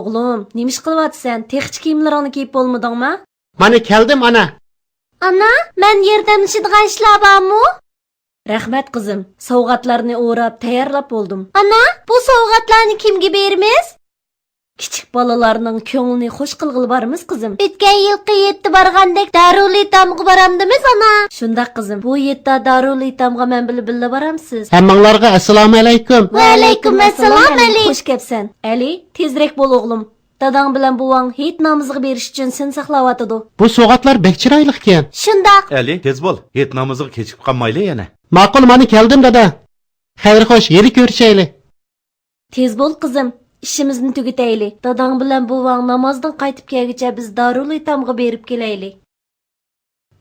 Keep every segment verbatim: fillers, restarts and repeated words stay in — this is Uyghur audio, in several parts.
ئوغلۇم، نېمە ئىش قىلىۋاتىسەن؟ تېخىچە كىيىملىرىڭنى كىيىپ بولمىدىڭما؟ مانا كەلدىم، ئانا. ئانا، مەن ياردەملىشىدىغان ئىشلار بارمۇ؟ رەھمەت، قىزىم. سوۋغاتلارنى ئوراپ تەييارلاپ بولدۇم. ئانا، بۇ سوۋغاتلارنى كىمگە بېرىمىز؟ كىچىك بالىلارنىڭ كۆڭلىنى خۇش قىلغىلى بارىمىز، قىزىم. ئۆتكەن يىلقى ھېيتتا بارغاندەك دارۇلئېيتامغا بارامدىمىز، ئانا؟ شۇنداق، قىزىم. بۇ ھېيتتا دارۇلئېيتامغا مەن بىلەن بىللە بارامسىز؟ ھەممىڭلارغا ئەسسالامۇئەلەيكۇم. ۋەئەلەيكۇم ئەسسالام، ئەلى. خۇش كەپسەن. ئەلى، تېزرەك بول، ئوغلۇم. داداڭ بىلەن بوۋاڭ ھېيت نامىزىغا بېرىش ئۈچۈن سېنى ساقلاۋاتىدۇ. بۇ سوۋغاتلار بەك چىرايلىقكەن. شۇنداق. ئەلى، تېز بول، ھېيت نامىزىغا كېچىكىپ قالمايلى يەنە. ماقۇل، مانا كەلدىم، دادا. خەير خوش، يەنە كۆرۈشەيلى. تېز بول، قىزىم، ئىشىمىزنى تۈگىتەيلى. داداڭ بىلەن بوۋاڭ نامازدىن قايتىپ كەلگۈچە بىز دارۇلئېيتامغا بېرىپ كېلەيلى.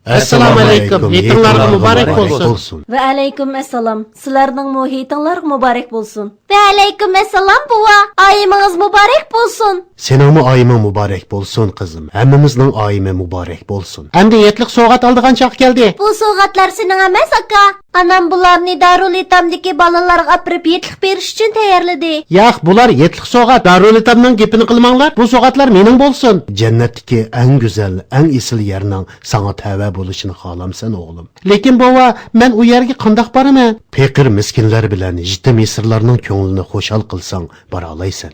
ئەسسالامۇئەلەيكۇم. ھېيتىڭلارغا مۇبارەك بولسۇن. ۋەئەلەيكۇم ئەسسالام. سىلەرنىڭمۇ ھېيتىڭلارغا مۇبارەك بولسۇن. ۋەئەلەيكۇم ئەسسالام، بوۋا. ئايىمىڭىز مۇبارەك بولسۇن. سېنىڭمۇ ئايىمىڭ مۇبارەك بولسۇن، قىزىم. ھەممىمىزنىڭ ئايىمى مۇبارەك بولسۇن. ئەمدى ھېيتلىق سوۋغات ئالىدىغان چاغ كەلدى. بۇ سوۋغاتلار سېنىڭ ئەمەس، ئاكا. ئانام بۇلارنى دارۇلئېيتامدىكى بالىلارغا ئاپىرىپ ھېيتلىق بېرىش ئۈچۈن تەييارلىدى. ياق، بۇلار ھېيتلىق سوۋغات. دارۇلئېيتامنىڭ گېپىنى قىلماڭلار. بۇ سوۋغاتلار مېنىڭ بولسۇن. جەننەتتىكى ئەڭ گۈزەل، ئەڭ ئېسىل يەرنىڭ ساڭا تەۋە بولۇشىنى خالامسەن، ئوغلۇم؟ لېكىن، بوۋا، مەن ئۇ يەرگە قانداق بارىمەن؟ پېقىر-مىسكىنلەر بىلەن يېتىم-يېسىرلارنىڭ كۆڭلىنى خۇشال قىلساڭ، بارالايسەن.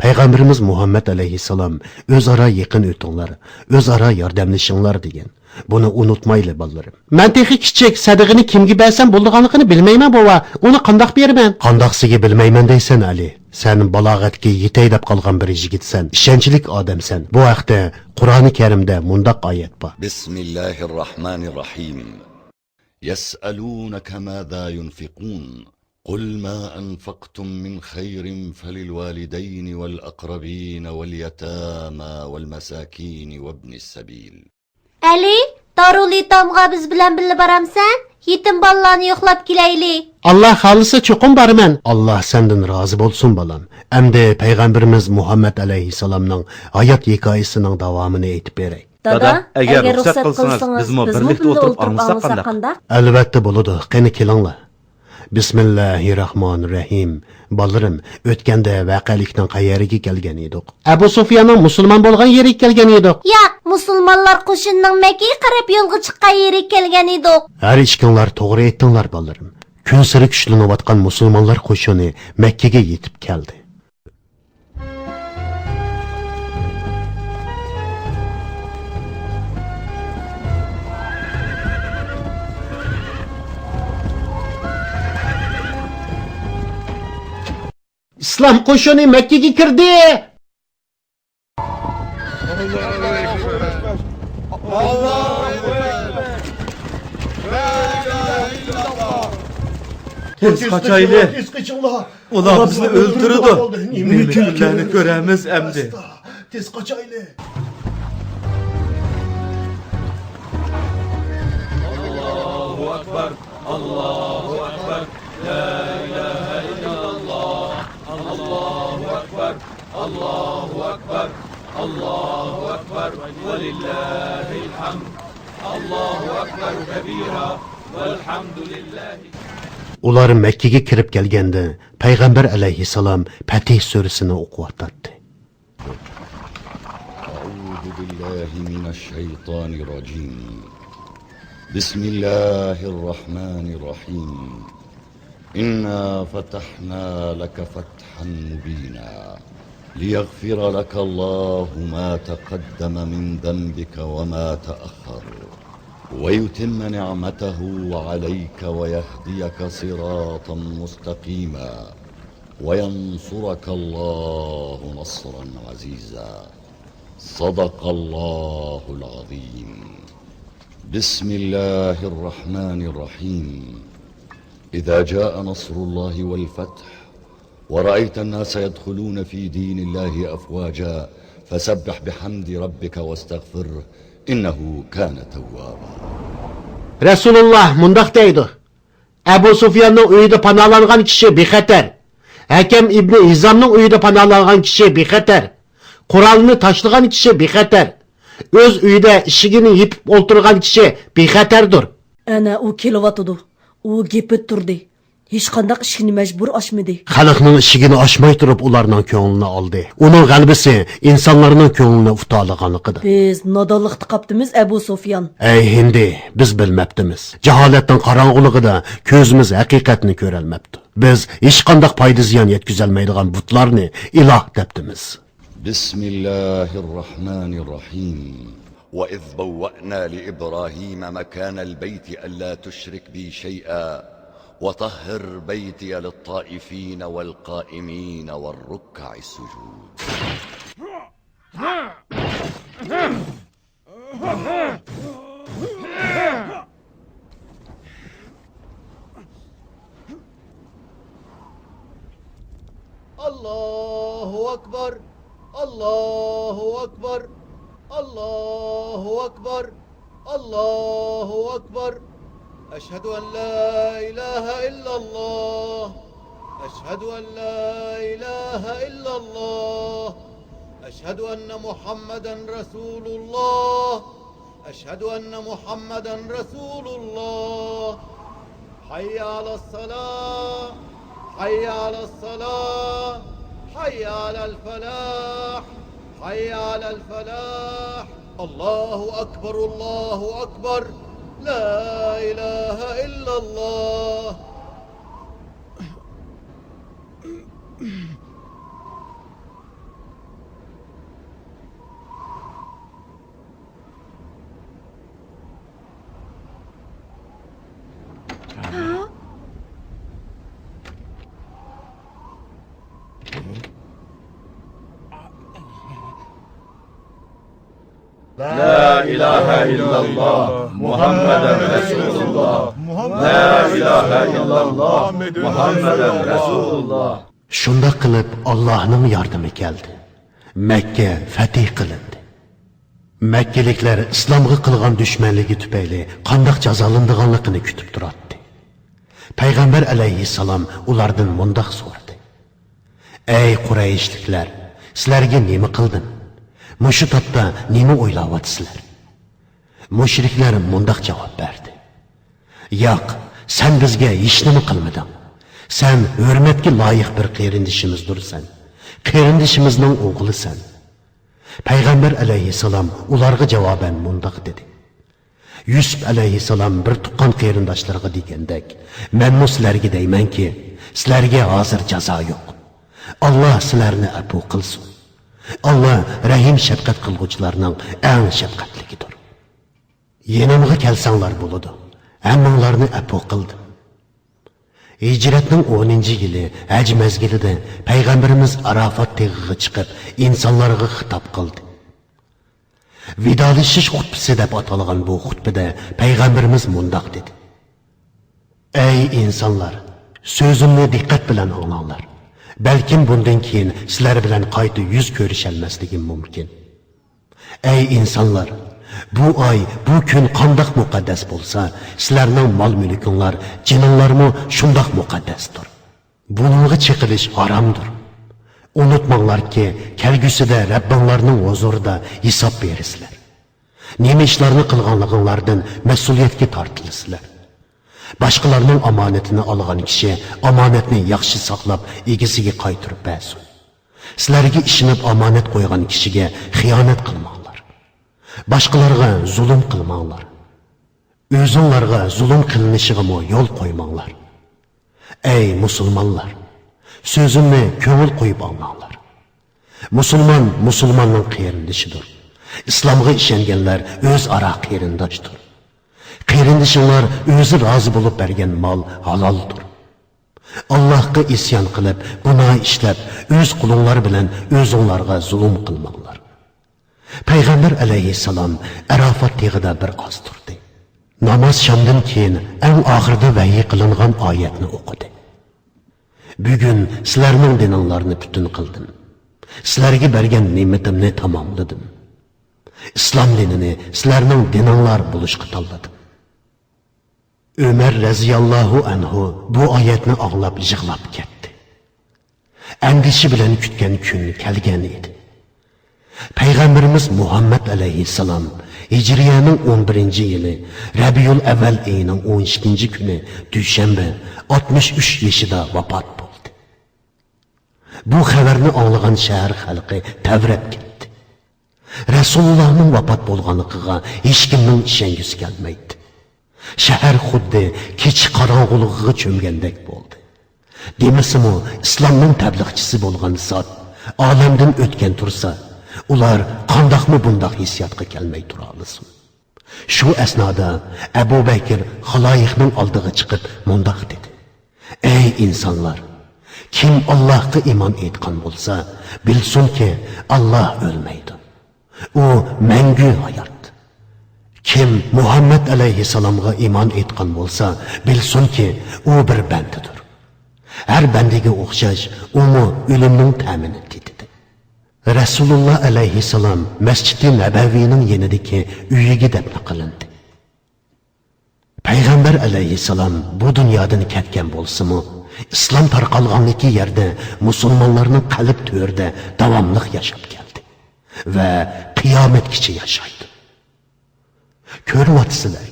پەيغەمبىرىمىز مۇھەممەد ئەلەيھىسسالام، «ئۆزئارا يېقىن ئۆتۈڭلار، ئۆزئارا ياردەملىشىڭلار» دېگەن. بۇنى ئۇنتۇمايلى، بالىلىرىم. مەن تېخى كىچىك، سەدىقىنى كىمگە بەرسەم بولىدىغانلىقىنى بىلمەيمەن، بوۋا. ئۇنى قانداق بېرىمەن؟ قانداقسىگە بىلمەيمەن دەيسەن، ئەلى. سەن بالاغەتكە يېتەي دەپ قالغان بىر يىگىتسەن، ئىشەنچلىك ئادەمسەن. بۇ ھەقتە قۇرئانى كەرىمدە مۇنداق ئايەت بار. بسم الله الرحمن الرحيم. يسألونك ماذا ينفقون. قل ما أنفقتم من خير فللوالدين والأقربين واليتامى والمساكين وابن السبيل. ئەلى، دارۇلئېيتامغا بىز بىلەن بىللە بارامسەن؟ يېتىم بالىلارنى يوقلاپ كېلەيلى. ئاللا خالىسا چوقۇم بارىمەن. ئاللا سەندىن رازى بولسۇن، بالام. ئەمدى پەيغەمبىرىمىز مۇھەممەد ئەلەيھىسسالامنىڭ ھايات ھېكايىسىنىڭ داۋامىنى ئېيتىپ بېرەي. دادا، دادا، ئەگەر ئەگەر رۇخسەت رۇخسەت قىلسىڭىز، قىلسىڭىز، بىزمۇ بىزمۇ بىرلىكتە بىللە ئولتۇرۇپ ئولتۇرۇپ ئاڭلىساق ئاڭلىساق قانداق؟ قانداق؟ ئەلۋەتتە بولىدۇ. قېنى كېلىڭلار. بىسمىللاھىررەھمانىررەھىم. بالىلىرىم، ئۆتكەندە ۋەقەلىكنىڭ قەيەرىگە كەلگەن ئىدۇق؟ ئەبۇ سۇفياننىڭ مۇسۇلمان بولغان يېرىگە كەلگەن ئىدۇق. ياق، مۇسۇلمانلار قوشۇنىنىڭ مەككىگە قاراپ يولغا چىققان يېرىگە كەلگەن ئىدۇق. ھەر ئىككىڭلار توغرا ئېيتتىڭلار، بالىلىرىم. كۈنسېرى كۈچلىنىۋاتقان مۇسۇلمانلار قوشۇنى مەككىگە يېتىپ كەلدى. ئىسلام قوشۇنى مەككىگە كىردى! تېز قاچايلى! تېز قېچىڭلار! ئۇلار بىزنى ئۆلتۈرىدۇ. نېمە كۈنلەرنى كۆرەمىز ئەمدى؟ تېز قاچايلى! ئاللاھۇ ئەكبەر، ئاللاھۇ ئەكبەر، لا ئىلاھە ئىللاللاھ، ئاللاھۇ ئەكبەر، ئاللاھۇ ئەكبەر، ئاللاھۇ ئەكبەر، ۋەلىللاھىل ھەمد، ئاللاھۇ ئەكبەر كەبىرا، ۋەلھەمدۇلىللاھى. ئۇلار مەككىگە كىرىپ كەلگەندە، پەيغەمبەر ئەلەيھىسسالام پەتھ سۈرىسىنى ئوقۇۋاتاتتى. أعوذ بالله من الشيطان الرجيم. بسم الله الرحمن الرحيم. إنا فتحنا لك فتحا مبينا ليغفر لك الله ما تقدم من ذنبك وما تأخر ويتم نعمته عليك ويهديك صراطا مستقيما. وينصرك الله نصرا عزيزا. صدق الله العظيم. بسم الله الرحمن الرحيم. إذا جاء نصر الله والفتح ورأيت الناس يدخلون في دين الله أفواجا فسبح بحمد ربك واستغفره إنه كان توابا. رەسۇلۇللاھ مۇنداق دەيدۇ. ئەبۇ سۇفياننىڭ ئۆيىدە پاناھلانغان كىشى بىخەتەر. ھەكەم ئىبنى ھىزامنىڭ ئۆيىدە پاناھلانغان كىشى بىخەتەر. قورالىنى تاشلىغان كىشى بىخەتەر. ئۆز ئۆيىدە ئىشىكىنى يېپىپ ئولتۇرغان كىشى بىخەتەردۇر. ئەنە ئۇ كېلىۋاتىدۇ. ئۇ گېپى تۇردى. ھېچقانداق ئىشىكنى مەجبۇر ئاچمىدى. خەلقنىڭ ئىشىكىنى ئاچماي تۇرۇپ ئۇلارنىڭ كۆڭلىنى ئالدى. ئۇنىڭ غەلىبىسى ئىنسانلارنىڭ كۆڭلىنى ئۇتالىغانلىقىدا. بىز نادانلىقتا قاپتىمىز، ئەبۇ سۇفيان. ئەي ھىندى، بىز بىلمەپتىمىز. جاھالەتنىڭ قاراڭغۇلۇقىدا كۆزىمىز ھەقىقەتنى كۆرەلمەپتۇ. بىز ھېچقانداق پايدا زىيان يەتكۈزەلمەيدىغان بۇتلارنى ئىلاھ دەپتىمىز. بسم الله الرحمن الرحيم. وإذ بوأنا لإبراهيم مكان البيت ألا تشرك بي شيئا وطهر بيتي للطائفين والقائمين والركع السجود. الله أكبر، الله أكبر، الله أكبر، الله أكبر. أشهد أن لا إله إلا الله. أشهد أن لا إله إلا الله. أشهد أن محمدا رسول الله. أشهد أن محمدا رسول الله. حي على الصلاة. حي على الصلاة. حي على الفلاح. حي على الفلاح. الله أكبر، الله أكبر. لا إله إلا الله. لا إله إلا الله محمد رسول الله. لا إله إلا الله محمد رسول الله. شۇنداق قىلىپ، ئاللاھنىڭ ياردىمى كەلدى. مەككە فەتھى قىلىندى. مەككىلىكلەر ئىسلامغا قىلغان دۈشمەنلىكى تۈپەيلى قانداق جازالىنىدىغانلىقىنى كۈتۈپ تۇراتتى. پەيغەمبەر ئەلەيھىسسالام ئۇلاردىن مۇنداق سورىدى: ئەي قۇرەيشلىكلەر، سىلەرگە نېمە قىلدىم؟ مۇشۇ تاپتا نېمە ئويلاۋاتىسىلەر؟ مۇشرىكلار مۇنداق جاۋاب بەردى: ياق، سەن بىزگە ھېچنېمە قىلمىدىڭ. سەن ھۆرمەتكە لايىق بىر قېرىندىشىمىزدۇرسەن. قېرىندىشىمىزنىڭ ئوغلىسەن. پەيغەمبەر ئەلەيھىسسالام ئۇلارغا جاۋابەن مۇنداق دېدى: يۈسۈپ ئەلەيھىسسالام بىر تۇغقان قېرىنداشلىرىغا دېگەندەك، مەنمۇ سىلەرگە دەيمەنكى، سىلەرگە ھازىر جازا يوق. ئاللا سىلەرنى ئەپۇ قىلسۇن. ئاللا رەھىم شەپقەت قىلغۇچىلارنىڭ ئەڭ شەپقەتلىكىدۇر. يېنىمغا كەلسەڭلار بولىدۇ، ھەممىڭلارنى ئەپۇ قىلدىم. ھىجرەتنىڭ ئونىنچى يىلى ھەج مەزگىلىدە پەيغەمبىرىمىز ئاراپات تېغىغا چىقىپ، ئىنسانلارغا خىتاب قىلدى. ۋىدالىشىش خۇتبىسى دەپ ئاتالغان بۇ خۇتبىدە پەيغەمبىرىمىز مۇنداق دېدى: ئەي ئىنسانلار، سۆزۈمنى دىققەت بىلەن ئاڭلاڭلار. بەلكىم بۇندىن كېيىن سىلەر بىلەن قايتا يۈز كۆرۈشەلمەسلىكىم مۇمكىن. ئەي ئىنسانلار، بۇ ئاي، بۇ كۈن قانداق مۇقەددەس بولسا، سىلەرنىڭ مال-مۈلكۈڭلار، جېنىڭلارمۇ شۇنداق مۇقەددەستۇر. بۇنىڭغا چېقىلىش ھارامدۇر. ئۇنتۇماڭلاركى، كەلگۈسىدە رەببىڭلارنىڭ ھۇزۇرىدا ھېساب بېرىسىلەر. نېمە ئىشلارنى قىلغانلىقىڭلاردىن مەسئۇلىيەتكە تارتىلىسىلەر. باشقىلارنىڭ ئامانىتىنى ئالغان كىشى ئامانەتنى ياخشى ساقلاپ، ئىگىسىگە قايتۇرۇپ بەرسۇن. سىلەرگە ئىشىنىپ ئامانەت قويغان كىشىگە خىيانەت قىلماڭلار. باشقىلارغا زۇلۇم قىلماڭلار. ئۆزۈڭلارغا زۇلۇم قىلىنىشىغىمۇ يول قويماڭلار. ئەي مۇسۇلمانلار، سۆزۈمنى كۆڭۈل قويۇپ ئاڭلاڭلار. مۇسۇلمان مۇسۇلماننىڭ قېرىندىشىدۇر. ئىسلامغا ئىشەنگەنلەر ئۆزئارا قېرىنداشتۇر. قېرىندىشىڭلار ئۆزى رازى بولۇپ بەرگەن مال ھالالدۇر. ئاللاھقا ئىسيان قىلىپ، گۇناھ ئىشلەپ، ئۆز قولۇڭلار بىلەن ئۆزۈڭلارغا زۇلۇم قىلماڭلار. پەيغەمبەر ئەلەيھىسسالام ئەرافات تېغىدا بىر ئاز تۇردى. ناماز شامدىن كېيىن ئەڭ ئاخىرىدا ۋەھىي قىلىنغان ئايەتنى ئوقۇدى. بۈگۈن سىلەرنىڭ دىنىڭلارنى پۈتۈن قىلدىم. سىلەرگە بەرگەن نېمىتىمنى تاماملىدىم. ئىسلام دىنىنى سىلەرنىڭ دىنىڭلار بولۇشقا تاللىدىم. ئۆمەر رەزىياللاھۇ ئەنھۇ بۇ ئايەتنى ئاڭلاپ يىغلاپ كەتتى. ئەندىشە بىلەن كۈتكەن كۈن كەلگەن ئىدى. پەيغەمبىرىمىز مۇھەممەد ئەلەيھىسسالام ھىجرىيەنىڭ ئون بىرىنچى يىلى رەبىئۇل ئەۋۋەل ئېيىنىڭ ئون ئىككىنچى كۈنى دۈشەنبە ئاتمىش ئۈچ يېشىدا ۋاپات بولدى. بۇ خەۋەرنى ئاڭلىغان شەھەر خەلقى تەۋرەپ كەتتى. رەسۇلۇللاھنىڭ ۋاپات بولغانلىقىغا ھېچكىمنىڭ ئىشەنگۈسى كەلمەيتتى. شەھەر خۇددى كېچە قاراڭغۇلۇقىغا چۆمگەندەك بولدى. دېمىسىمۇ، ئىسلامنىڭ تەبلىغچىسى بولغان زات ئالەمدىن ئۆتكەن تۇرسا، ئۇلار قانداقمۇ بۇنداق ھېسسىياتقا كەلمەي تۇرالىسۇن؟ شۇ ئەسنادا ئەبۇ بەكىر خالايىقنىڭ ئالدىغا چىقىپ مۇنداق دېدى: «ئەي ئىنسانلار! كىم ئاللاھقا ئىمان ئېيتقان بولسا، بىلسۇنكى، ئاللاھ ئۆلمەيدۇ. ئۇ مەڭگۈ ھايات. كىم مۇھەممەد ئەلەيھىسسالامغا ئىمان ئېيتقان بولسا، بىلسۇنكى، ئۇ بىر بەندىدۇر. ھەر بەندىگە ئوخشاش، ئۇمۇ ئۆلۈمنىڭ تەمىنى تېتىدۇ.» رەسۇلۇللا ئەلەيھىسسالام مەسچىدى نەبەۋىنىڭ يېنىدىكى ئۆيىگە دەپنە قىلىندى. پەيغەمبەر ئەلەيھىسسالام بۇ دۇنيادىن كەتكەن بولسىمۇ، ئىسلام تارقالغانلىكى يەردە مۇسۇلمانلارنىڭ قەلب تۆرىدە داۋاملىق ياشاپ كەلدى ۋە قىيامەتكىچە ياشايدۇ. كۆرۈۋاتىسىلەر،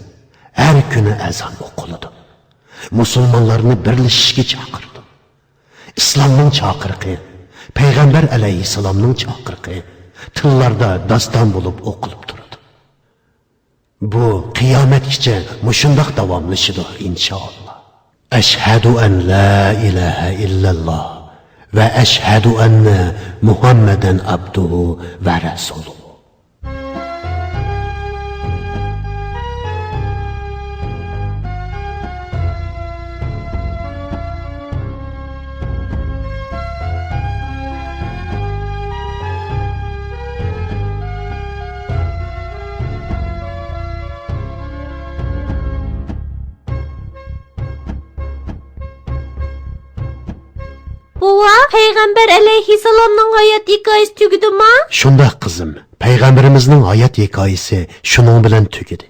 ھەر كۈنى ئەزان ئوقۇلىدۇ. مۇسۇلمانلارنى بىرلىشىشكە چاقىرىدۇ. ئىسلامنىڭ چاقىرىقى، پەيغەمبەر ئەلەيھىسسالامنىڭ چاقىرىقى تىللاردا داستان بولۇپ ئوقۇلۇپ تۇرىدۇ. بۇ قىيامەتكىچە مۇشۇنداق داۋاملىشىدۇ، ئىنشائاللا. ئەشھەدۇ ئەن لا ئىلاھە ئىللەللا ۋە ئەشھەدۇ ئەننە مۇھەممەدەن ئابدۇھۇ ۋە رەسۇلۇھۇ. بوۋا، پەيغەمبەر ئەلەيھىسسالامنىڭ ھايات ھېكايىسى تۈگىدىما؟ شۇنداق، قىزىم. پەيغەمبىرىمىزنىڭ ھايات ھېكايىسى شۇنىڭ بىلەن تۈگىدى.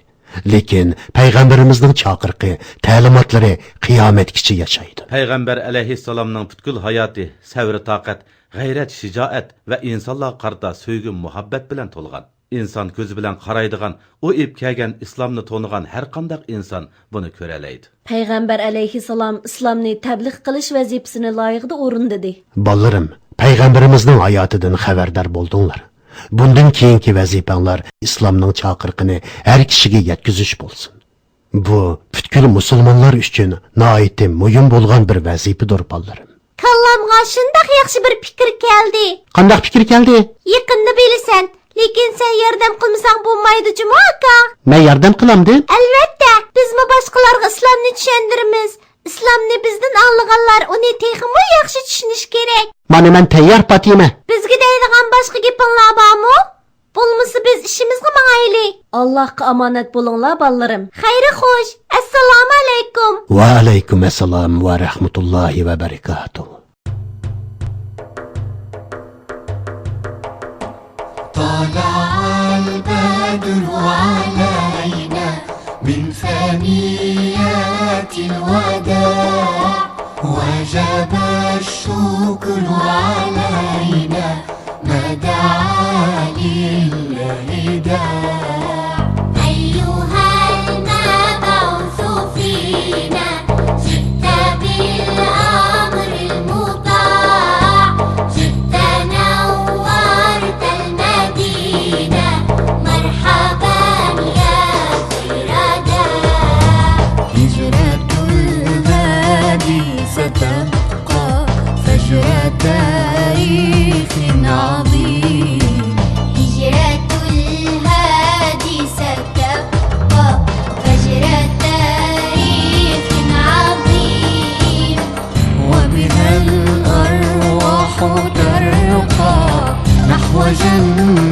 لېكىن پەيغەمبىرىمىزنىڭ چاقىرىقى، تەلىماتلىرى قىيامەتكىچە ياشايدۇ. پەيغەمبەر ئەلەيھىسسالامنىڭ پۈتكۈل ھاياتى سەۋر-تاقەت، غەيرەت-شىجائەت ۋە ئىنسانلارغا قارىتا سۆيگۈ-مۇھەببەت بىلەن تولغان. ئىنسان كۆزى بىلەن قارايدىغان، ئۇ ئېلىپ كەلگەن ئىسلامنى تونۇغان ھەرقانداق ئىنسان بۇنى كۆرەلەيدۇ. پەيغەمبەر ئەلەيھىسسالام ئىسلامنى تەبلىغ قىلىش ۋەزىپىسىنى لايىقىدا ئورۇندىدى. بالىلىرىم، پەيغەمبىرىمىزنىڭ ھاياتىدىن خەۋەردار بولدۇڭلار. بۇندىن كېيىنكى ۋەزىپەڭلار ئىسلامنىڭ چاقىرىقىنى ھەر كىشىگە يەتكۈزۈش بولسۇن. بۇ پۈتكۈل مۇسۇلمانلار ئۈچۈن ناھايىتى مۇھىم بولغان بىر ۋەزىپىدۇر، بالىلىرىم. كاللامغا شۇنداق ياخشى بىر پىكىر كەلدى. قانداق پىكىر كەلدى؟ يېقىندا بىلىسەن، لېكىن سەن ياردەم قىلمىساڭ بولمايدۇ جۇمۇ ئاكا. مەن ياردەم قىلامدىم؟ ئەلۋەتتە، بىزمۇ باشقىلارغا ئىسلامنى چۈشەندۈرىمىز. ئىسلامنى بىزدىن ئاڭلىغانلار ئۇنى تېخىمۇ ياخشى چۈشىنىشى كېرەك. مانا مەن تەييار، پاتىمە. بىزگە دەيدىغان باشقا گېپىڭلار بارمۇ؟ بولمىسا بىز ئىشىمىزغا ماڭايلى. ئاللاھقا ئامانەت بولۇڭلار، بالىلىرىم. خەيرى خوش. ئەسسالامۇ ئەلەيكۇم. ۋەئەلەيكۇم ئەسسالام ۋە رەھمەتۇللاھى ۋە بەرىكاتۇھ. طلع البدر علينا من ثنيات الوداع، وجب الشكر علينا ما دعا لله داع. أيها المبعوث فينا، جئت بالأمر المطاع، جئت نورت المدينة، مرحبا يا خير داع. هجرة الهادي ستبقى فجر تاريخ عظيم. هجرة الهادي ستبقى فجر تاريخ عظيم. وبها الأرواح ترقى نحو جنة